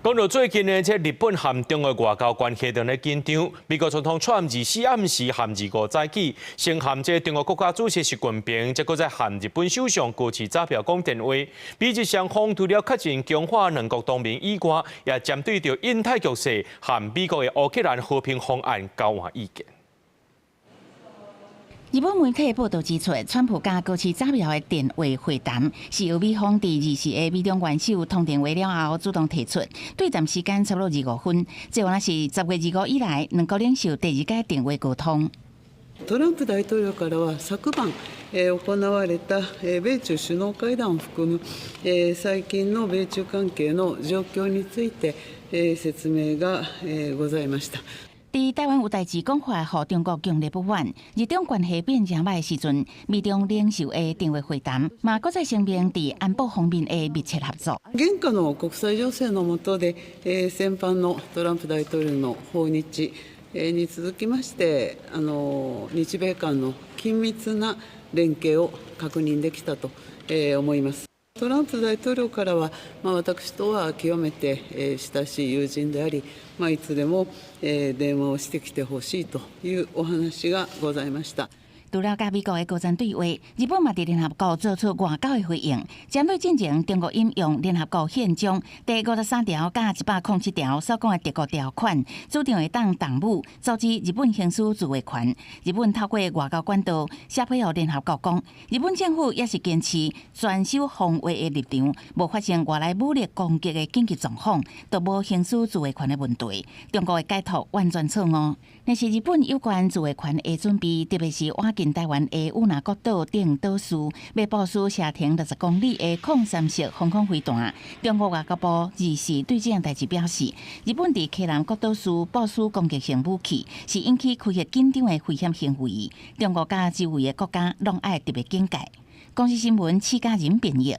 講到最近呢，這日本和中國外交關係當咧緊張。美國總統川普24暗時和25早起，先和這中國國家主席習近平，再閣再和日本首相高市早苗講電話。美日雙方除了確認強化兩國同盟以外，也針對著印太局勢和美國的烏克蘭和平方案交換意見。日本媒體報道指出，川普佮高市早苗的電話會談是由美方佇24的美中元首通電話了後主動提出，對談時間差不多25分，這原來是10月25以來兩國領袖第二擺電話溝通。トランプ大統領からは昨晩行われた米中首脳会談を含む最近の米中関係の状況について説明がございました。佇台灣有代誌講話，予中國強烈不滿。日中關係變誠䆀的時陣，美中領袖的電話會談，嘛閣再聲明佇安保方面的密切合作。現下の國際情勢の下で、先般のトランプ大統領の訪日に続きまして、日米間の緊密な連携を確認できたと思います。トランプ大統領からは、私とは極めて親しい友人であり、いつでも電話をしてきてほしいというお話がございました。除了佮美國的高層對話，日本嘛佇聯合國做出外交的回應，針對進前中國引用聯合國憲章第53條佮107條所講的敵國條款，主張會當動武阻止日本行使自衛權。日本透過外交管道寫批予聯合國講，日本政府也是堅持全守防衛的立場，無發生外來武力攻擊的緊急狀況，都無行使自衛權的問題。中國的解讀完全錯誤。但是日本有關自衛權的準備，特別是倚近台灣的與那國島等島嶼，欲部署射程60公里的控三式防空飛彈。中國外交部24對這項代誌表示，日本佇溪南國島嶼部署攻擊性武器，是引起區域緊張的危險行為。中國佮周圍的國家攏愛特別警戒。公視新聞，施嘉仁編譯。